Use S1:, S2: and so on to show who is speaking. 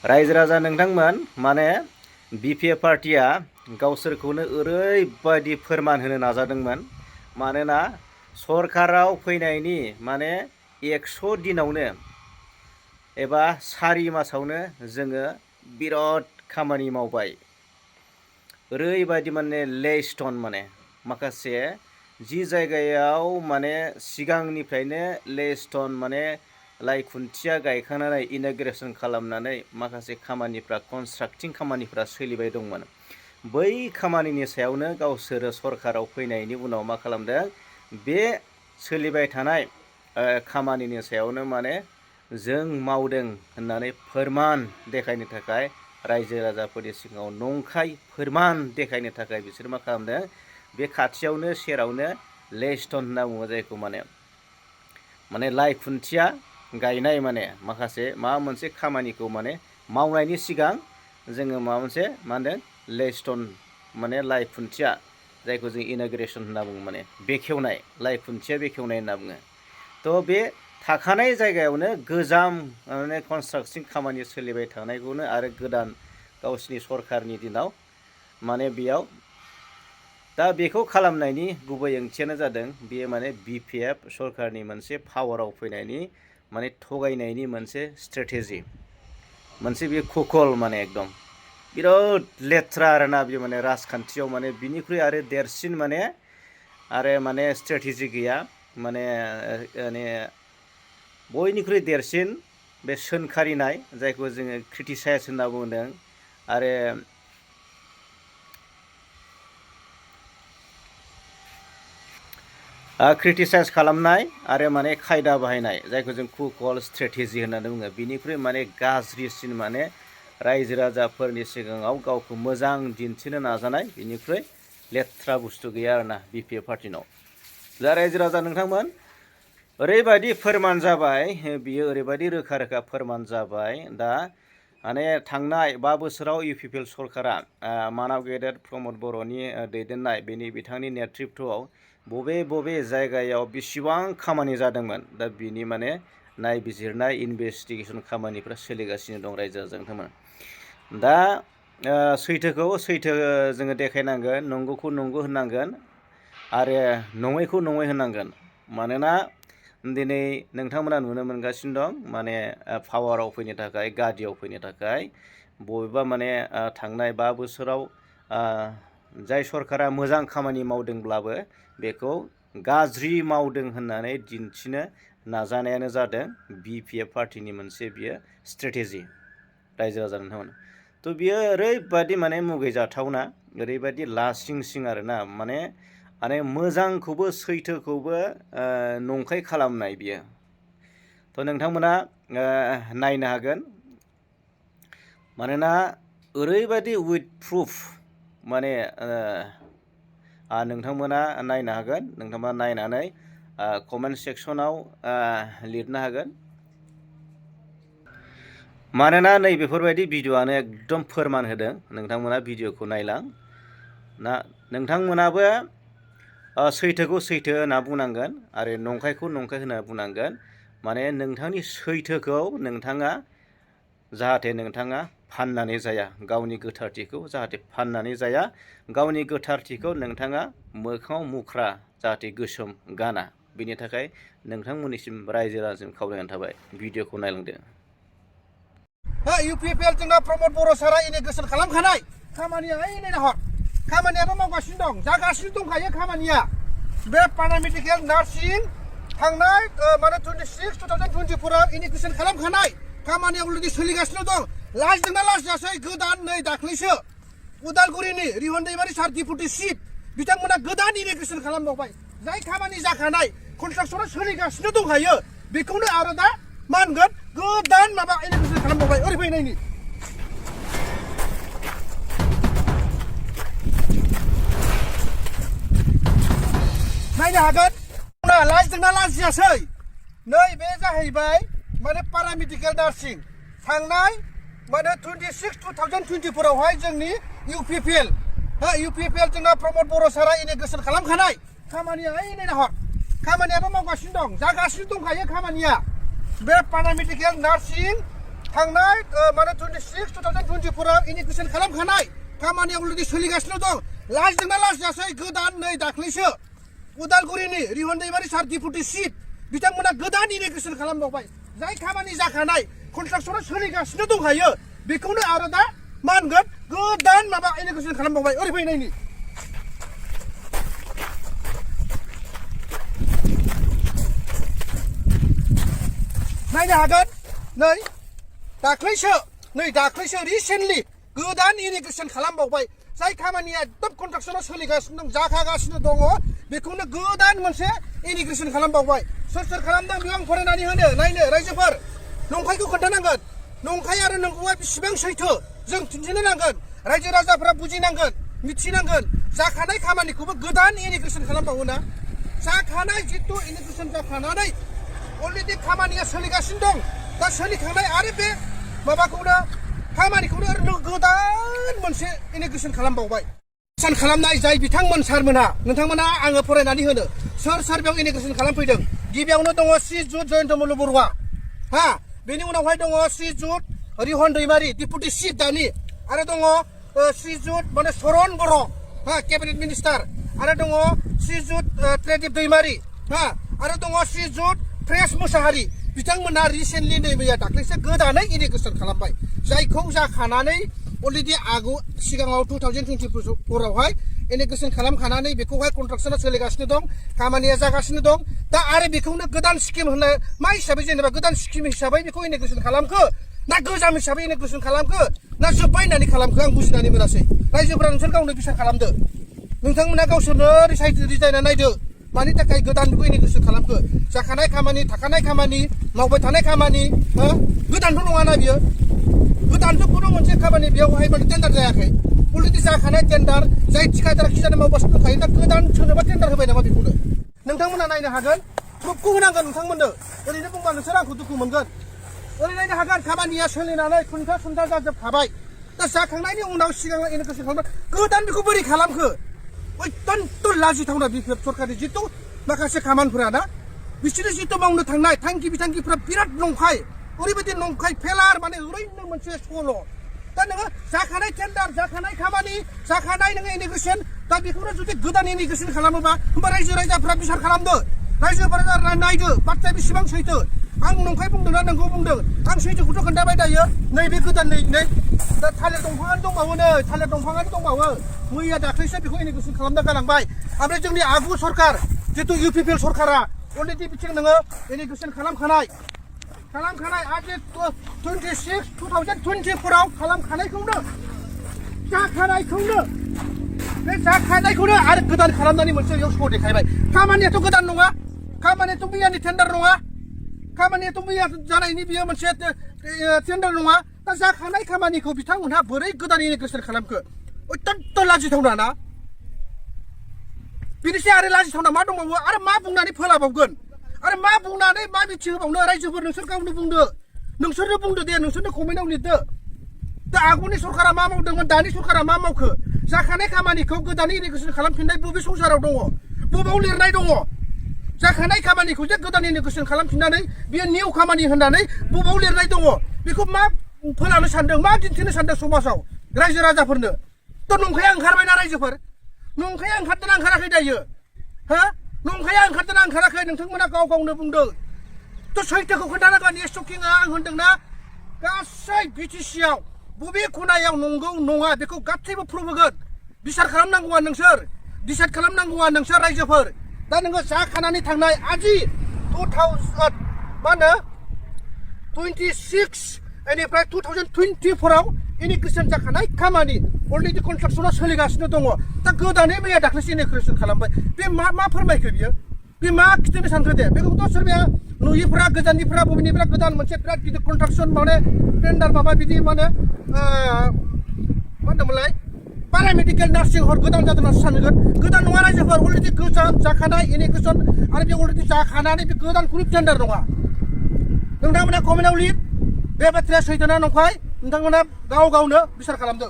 S1: रायजो राजा नोंथांमोन माने बिपिएफ पार्टिया गावसोरखौनो ओरैबायदि फोरमान होनो नाजादोंमोन मानोना सरकाराव फैनायनि माने 100 दिनावनो एबा 4 मासावनो जोङो बिराद खामानि मावबाय ओरैबायदि माने लेस्टन माने माखासे जि जायगायाव माने सिगांनिफ्रायनो लेस्टन माने लाइ खुन्थिया गायखांनानै इन'ग्रेसन खालामनानै माखासे खामानिफ्रा कनस्ट्राक्टिं खामानिफ्रा सोलिबाय दंमोन बै खामानिनि सायावनो गावसोरो सरकाराव फैनायनि उनाव मा खालामदों बे सोलिबाय थानाय खामानिनि सायावनो माने जों मावदों होननानै फोरमान देखायनो थाखाय रायजो राजाफोरनि सिगाङाव नंखाय फोरमान देखायनो थाखाय बिसोर मा खालामदों बे खाथियावनो सेरावनो लेस्टन होनना बुङो जायखौ माने लाइ खुन्थिया गायनाय माने माखासे माबा मोनसे खामानिखौ माने मावनायनि सिगां जोङो माबा मोनसे मा होनदों लेस्टन माने लाइ खुन्थिया जायखौ जों इन'ग्रेसन होनना बुङो माने बेखेवनाय लाइ खुन्थिया बेखेवनाय होनना बुङो थ' बे थाखानाय जायगायावनो गोजाम माने कनस्ट्राक्टिं खामानि सोलिबाय थानायखौनो आरो गोदान गावसिनि सरकारनि दिनाव माने बेयाव दा बेखौ खालामनायनि गुबै ओंथियानो जादों बेयो माने बिपिएफ सरकारनि मोनसे पावाराव फैनायनि माने थगायनायनि मोनसे स्ट्रेटेजि मोनसे बे कुकल माने एकदम बिराद लेथ्रा आरोना बे माने राजखान्थियाव माने बिनिख्रुइ आरो देरसिन माने आरो माने स्ट्रेटेजि गैया माने बयनिख्रुइ देरसिन बे सोंखारिनाय जायखौ जोङो क्रिटिसाइज होनना बुंदों आरो क्रिटिसाइज खालामनाय आरो माने खायदा बाहायनाय जायखौ जों कुकल स्ट्रेटेजि होननानै बुङो बिनिख्रुइ माने गाज्रिसिन माने रायजो राजाफोरनि सिगाङाव गावखौ मोजां दिन्थिनो नाजानाय बिनिख्रुइ लेथ्रा बुस्थु गैया आरोना बिपिएफ पार्टिनाव दा रायजो राजा नोंथांमोन ओरैबायदि फोरमान जाबाय बियो ओरैबायदि रोखा रोखा फोरमान जाबाय दा माने थांनाय 5 बोसोराव इउपिपिएल सरकारा मानाव गेदेर प्रमद बर'नि दैदेननाय बेनि बिथांनि नेतृत्वआव बबे जायगायाव बेसेबां खामानि जादोंमोन दा बिनि माने नायबिजिरनाय इनभेस्टिगेसन खामानिफ्रा सोलिगासिनो दं रायजो राजा नोंथांमोन दा सैथोखौ सैथो जोङो देखायनांगोन नंगौखौ नंगौ होननांगोन आरो नङैखौ नङै होननांगोन मानोना दिनै नोंथांमोना नुनो मोनगासिनो दं माने पावाराव फैनो थाखाय गादियाव फैनो थाखाय बबेबा माने थांनाय 5 बोसोराव जाय सरकारा मोजां खामानि मावदोंब्लाबो बेखौ गाज्रि मावदों होननानै दिन्थिनो नाजानायानो जादों बिपिएफ पार्टिनि मोनसे बियो स्ट्रेटेजि रायजो राजा नोंथांमोन थ' बियो ओरैबायदि माने मुगैजाथावना ओरैबायदि लासिंसिं आरोना माने मोजांखौबो सैथोखौबो नंखाय खालामनाय बियो थ' नोंथांमोना नायनो हागोन मानोना ओरैबायदि उइथ प्रुफ माने नोंथांमोना नायनो हागोन नोंथांमोना नायनानै कमेन्ट सेक्सनाव लिरनो हागोन मानोना नै बेफोरबायदि भिडिअ'आनो एकदम फोरमान होदों नोंथांमोना भिडिअ'खौ नायलां ना नोंथांमोनाबो सैथोखौ सैथो होनना बुंनांगोन आरो नंखायखौ नंखाय होनना बुंनांगोन माने नोंथांनि सैथोखौ नोंथाङा जाहाथे नोंथाङा फाननानै जाया गावनि गोथारथिखौ जाहाथे फाननानै जाया गावनि गोथारथिखौ नोंथाङा मोखाङाव मुख्रा जाहाथे गोसोम गाना बेनि थाखाय नोंथांमोननिसिम रायजो राजाजों खावलायनाय थाबाय भिडिअ'खौ नायलांदो
S2: इउपिपिएल जोंना प्रमद बर' सारा इन'ग्रेसन खालामखानाय खामानिया नायना हर खामानियाबो मावगासिनो दं जागासिनो दंखायो खामानिया बे पारामेडिकेल नार्सिं थांनाय माने 26/2024 आव इन'ग्रेसन खालामखानाय खामानिया अलरेडि सोलिगासिनो दं लाजिदोंना लाजियासै गोदान नै दाख्लैसो उदालगुरिनि रिहन दैमारि सार डिपुटि चिफ बिथांमोना गोदान इन'ग्रेसन खालामबावबाय जाय खामानि जाखानाय कन्स्ट्राक्सना सोलिगासिनो दंखायो बेखौनो आरो दा मा होनगोन गोदान माबा इन'ग्रेसन खालामबावबाय ओरै फैनायनि नायनो हागोन लाजिदोंना लाजियासै नै बे जाहैबाय माने पारामेडिकेल नार्सिं थांनाय माने 26/2024 आवहाय जोंनि इउपिपिएल जोंना प्रमद बर' सारा इन'ग्रेसन खालामखानाय खामानिया नायना हर खामानियाबो मावगासिनो दं जागासिनो दंखायो खामानिया बे पारामेडिकेल नार्सिं थांनाय माने 26 रायजोफोराव इनिगेसन खालामखानाय खामानिया अलरेडि सोलिगासिनो दं लाजोंना लाजासै गोदान नै दाख्लैसो उदालगुरिनि रिहन दैमारि सार डिपुटि चिफ बिथांमोना गोदान इनिगेसन खालामबावबाय जाय खामानि जाखानाय कन्ट्राक्सना सोलिगासिनो दंखायो बेखौनो आरो दा मा होनगोन गोदान माबा इनिगेसन खालामबावबाय ओरै फैनायनि नायनो हागोन नै दाख्लैसो रिसेन्टलि गोदान इरिगेसन खालामबावबाय जाय खामानिया एकदम कन्ट्राक्सनाव सोलिगासिनो दं जाखागासिनो दङ बेखौनो गोदान मोनसे इरिगेसन खालामबावबाय सोर खालामदों बेयाव आं फरायनानै होनो नायनो रायजोफोर नंखायखौ खोन्थानांगोन नंखाय आरो नंगौआ बेसेबां सैथो जों दिन्थिनो नांगोन रायजो राजाफोरा बुजिनांगोन मिथिनांगोन जाखानाय खामानिखौबो गोदान इरिगेसन खालामबावोना जाखानाय जितु इरिगेसन जाखानानै अलरेडि खामानिया सोलिगासिनो दं दा सोलिखांनाय आरो बे माबाखौनो खामानिखौनो ओरैनो गोदान मोनसे इनिगेसन खालामबावबाय सान खालामनाय जाय बिथांमोन सारमोनहा नोंथांमोना आङो फरायनानै होनो सोर बेयाव इनिगेसन खालामफैदों गिबियावनो दङ श्रीजुत जयन्तमल्ल बरुवा हा बेनि उनावहाय दङ श्रीजुत रिहन दैमारि डिपुटि चिफ दानि आरो दङ श्रीजुत माने सरन बर' हा केबिनेट मिनिस्टार आरो दङ श्रीजुत त्रेदिप दैमारि हा आरो दङ श्रीजुत प्रेस मुसाहारि बिथांमोना रिसेन्टलि नै मैया दाख्लैसो गोदानै इरिगेसन खालामबाय जायखौ जाखानानै अलरेडि सिगाङाव 2024आवहाय इरिगेसन खालामखानानै बेखौहाय कन्ट्राक्सना सोलिगासिनो दं खामानिया जागासिनो दं दा आरो बेखौनो गोदान स्किम होनो मा हिसाबै जेनेबा गोदान स्किम हिसाबै बेखौ इरिगेसन खालामखो ना गोजाम हिसाबै इरिगेसन खालामखो ना जोब्बाय होननानै खालामखो आं बुजिनानै मोनासै रायजोफोरा नोंसोर गावनो बिसार खालामदो नोंथांमोना गावसोरनो रिजायना नायदो मानि थाखाय गोदान बेखौ इनिगेसन खालामखो जाखानाय खामानि थाखानाय खामानि मावबाय थानाय खामानि गोदानथ' नङाना बियो गोदानथ' खुनु मोनसे खामानि बेयावहाय माने टेन्डार जायाखै अलरेडि जाखानाय टेन्डार जाय थिखादारा खिजानो मावगासिनो दंखायो दा गोदान सोरनोबा टेन्डार होबाय नामा बेखौनो नोंथांमोना नायनो हागोन प्रुफखौ होनांगोन नोंथांमोननो ओरैनो बुंबा नोंसोर आंखौ दुखु मोनगोन ओरै नायनो हागोन खामानिया सोलिनानै खुन्था जाजोबखाबाय दा जाखांनायनि उनाव सिगां इनिगेसन खालामबाय गोदान बेखौ बोरै खालामखो अत्यन्त लाजिथावना बिफोर सरकारनि जितु माखासे खामानिफोरा ना बिसोरो जितु मावनो थांनाय थांखि बिथांखिफोरा बिराद नंखाय ओरैबायदि नंखाय फेलार माने ओरैनो मोनसे सल' दा नोङो जाखानाय टेन्डार जाखानाय खामानि जाखानाय नोङो इनिगेसन दा बेखौनो जुदि गोदान इनिगेसन खालामोबा होमबा रायजो राजाफ्रा बिसार खालामदो रायजोफोरा नायदो बाथ्राया बेसेबां सैथो आं नंखाय बुंदों ना नोंखौ बुंदों आं सैथोखौथ' खोन्थाबाय दायो नैबे गोदान नै दा थालिर दंफाङानो दंबावो नै थालिर दंफाङानो दंबावो मैया दाख्लैसो बेखौ इनिगेसन खालामना गालांबाय ओमफ्राय जोंनि आगु सरकार जितु इउपिपिएल सरकारा अलरेडि बिथिं नोङो इनिगेसन खालामखानाय आरो 2024आव खालामखानायखौनो जाखानायखौनो आरो गोदान खालामनानै मोनसे बेयाव स' देखायबाय खामानियाथ' गोदान नङा खामानियाथ' मैयानि टेन्डार नङा खामानियाथ' मैया जानायनि बियो मोनसे टेन्डार नङा दा जाखानाय खामानिखौ बिथांमोनहा बोरै गोदान इनिगेसन खालामखो अत्यन्त लाजिथावना ना बिनिसै आरो लाजिथावना मा दंबावो आरो मा बुंनानै फोलाबावगोन आरो मा बुंनानै मा मिथिहोबावनो रायजोफोर नोंसोर गावनो बुंदो नोंसोरनो बुंदो दे नोंसोरनो कमेन्टआव लिरदो दा आगुनि सरकारा मा मावदोंमोन दानि सरकारा मा मावखो जाखानाय खामानिखौ गोदानै इनिगेसन खालामफिननाय बबे संसाराव दङ बबाव लिरनाय दङ जाखानाय खामानिखौ जे गोदान इनिगेसन खालामफिननानै बियो निउ खामानि होननानै बबाव लिरनाय दङ बेखौ मा फोलानो सानदों मा दिन्थिनो सानदों समाजाव रायजो राजाफोरनो थ' नंखाया ओंखारबायना रायजोफोर नंखाया ओंखारदोंना ओंखाराखै दायो हा नंखाया ओंखारदोंना ओंखाराखै नोंथांमोना गावनो बुंदों थ' सैथोखौ खोन्थानांगोन एसटकिंआ आं होनदोंना गासै बिटिसिआव बबे खनायाव नंगौ नङा बेखौ गासैबो प्रुफ होगोन बिसार खालामनांगौआ नोंसोर डिसाइड खालामनांगौआ नोंसोर रायजोफोर दा नोङो जाखानानै थांनाय आजि 26 बेनिफ्राय 2024आव इनिगेसन जाखानाय खामानि अलरेडि कन्स्ट्राक्सना सोलिगासिनो दङ दा गोदानै मैया दाख्लैसो इनिगेसन खालामबाय बे मा फोरमायखो बियो बे मा खिथानो सानखो दे बेखौथ' सोरबाया नुयिफ्रा गोजाननिफ्रा बबेनिफ्रा गोदान मोनसे बिराद गिदिर कन्स्ट्राक्सन माने टेन्डार माबा बिदि माने मा होनदोंमोनलाय पारामेडिकेल नार्सिं हर गोदान जादों होनना सानगोन गोदान नङा रायजोफोर अलरेडि गोजान जाखानाय इनिगेसन आरो बे अलरेडि जाखानानै बे गोदान खुनु टेन्डार नङा नोंथांमोना कमेन्टआव लिर बे बाथ्राया सैथो ना नंखाय नोंथांमोना गावनो बिसार खालामदो